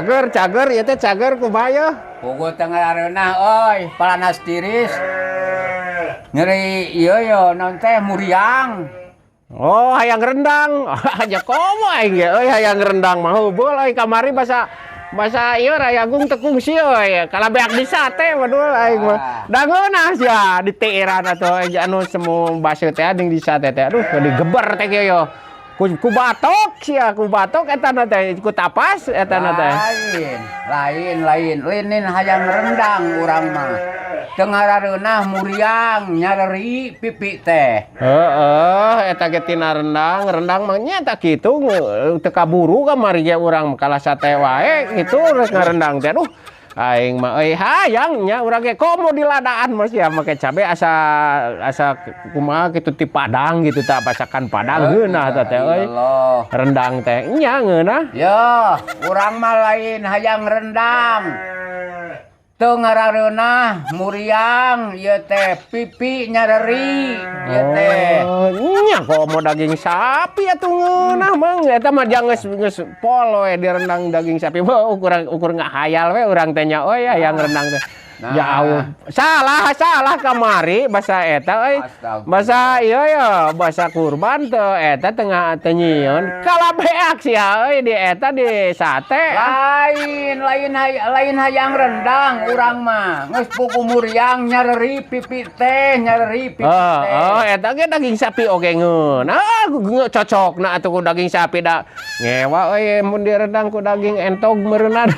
Cager, cager, ieu teh cager kumaha ye? Puguh teu ngarareunah euy, palanas tiris. Nyeri ieu yo naon teh muriang. Oh, hayang rendang. Aja komo aing ge euy hayang rendang mah heubeul euy kamari basa basa ieu Rayagung teu kungsi euy. Kalabeak di sate waduh aing mah. Da ngeunah sia di tiiran atuh anu semu baseuh teh ding di sate teh. Aduh, digeber teh kieu yo. Ku batok sia, ku batok eta na teh, ku tapas eta na teh. Lain, lain, lain, lain hayang rendang urang mah. Teu ngarareunah muriang nyareri pipi teh. Heeh, eta ge tina rendang, rendang mah nya eta kitu teu kaburu kamari ge urang kalah sate wae kitu rek ngarendang teh. Aduh, aing mah euy hayang nya urang ge komo di ladaan mah sia make cabe asa asa kumaha kitu ti Padang gitu tah, masakan Padang ngeunah tah teh euy. Allah. Rendang teh nya ngeunah. Yo, urang mah lain hayang rendang. Teu ngarareunah muriang ieu teh pipi nyareri ieu teh. Oh, nya komo daging sapi atuh ngeunah mang eta mah jang geus geus pol we direndang daging sapi mah ukuran ukur ngahayal we urang teh nya euy hayang rendang teh. Nah. Jauh. Salah, salah kamari basa eta euy. Astagfirullah. Basa ieu ya, basa kurban teu eta tengah teu nyieun. Kalabeak sia euy di eta di sate. Lain, lain lain hayang rendang urang mah. Geus puguh muriang nyareri pipi teh, nyareri pipi Oh, teh. oh, eta ge daging sapi oge ngeunah. Ah, cocokna atuh ku daging sapi da. Ngewa euy mun direndang ku daging entog meureunna.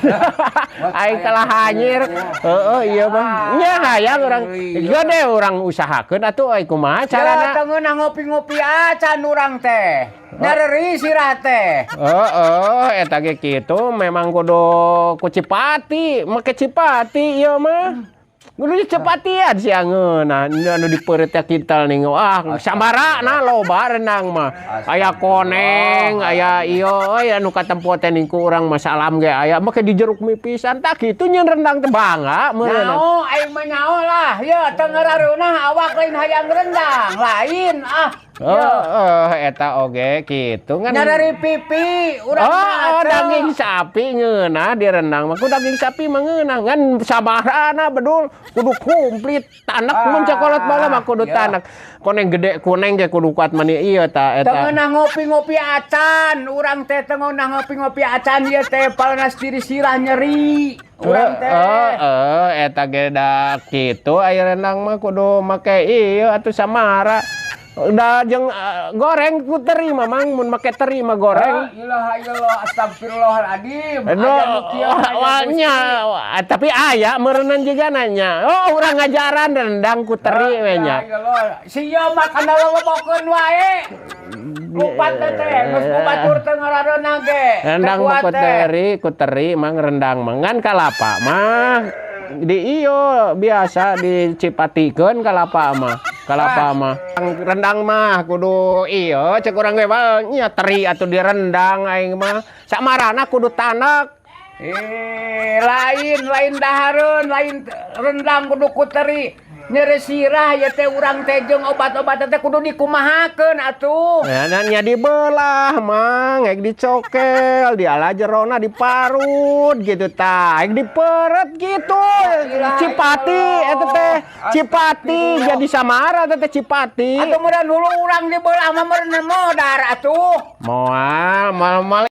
Aing kalah hanyir. Heeh, ieu mah. Nya hayang urang gede urang usahakeun atuh euy kumaha Ya, carana. teu ngeunah ngopi-ngopi acan urang teh. Nyareri sirah teh. Heeh, eta ge kitu memang kudu ku cipati, make cipati ieu mah. Kudu dicepatian sia ngeunah anu dipeureut teh kintal ning ah samarana loba rendang mah. Aya koneng, aya ieu euy anu katempo teh ning ku urang mah salam ge aya make di jeruk mipisan tah kitu nyeun rendang teh bangga meureun. Nyaho, aing mah nyaho lah. Ye, teu ngarareunah awak lain hayang rendang, lain ah. Heeh, eta oge kitu ngan Nyareri pipi urang Oh, mah oh teu. Daging sapi ngeunah direndang mah ku daging sapi mah ngeunah ngan sabarana bedul kudu komplit tanek mun cokolot bala mah kudu tanek koneng gede koneng ge kudu kuat mani ieu ta Teu eta. ngeunah ngopi-ngopi acan, urang teh teu ngeunah ngopi-ngopi acan ieu teh palenas diri sirah nyeri. Urang teh. Heeh, eta ge da kitu aya rendang mah kudu make ieu atuh samara. Udah jeung goreng ku teri mah mang mun make teri mah goreng. La ilaha illallah, astagfirullahaladzim. No, Aya nu kieu, aya nya, tapi aya meureunnan juga nanya. Oh, urang ngajaran rendang ku teri we nya. Sia mah kana lelebokeun wae. Lupat teh teh, geus ku batur teu ngarareunah ge. Rendang Teu mah kuat ku teh. Teri, ku teri mang rendang mah ngan kalapa mah di iyo biasa dicipatikeun kalapa mah. Kalapa mah. Rendang mah kudu iyo cek urang ge mah nya teri atuh direndang aing mah. Samarana kudu tanek. Eh, lain, lain dahareun, lain rendang kudu ku teri. Nyeri sirah ya teh urang teh jeung obat-obat teh kudu dikumahakeun atuh. Ya, dan nya dibelah mang, ek dicokel, diala jerona diparut gitu tah, ek diperet gitu. Cipati eta teh, Cipati jadi samara eta teh Cipati. Atuh meureun hulu urang dibelah mah meureun modar atuh. Moal, moal moal.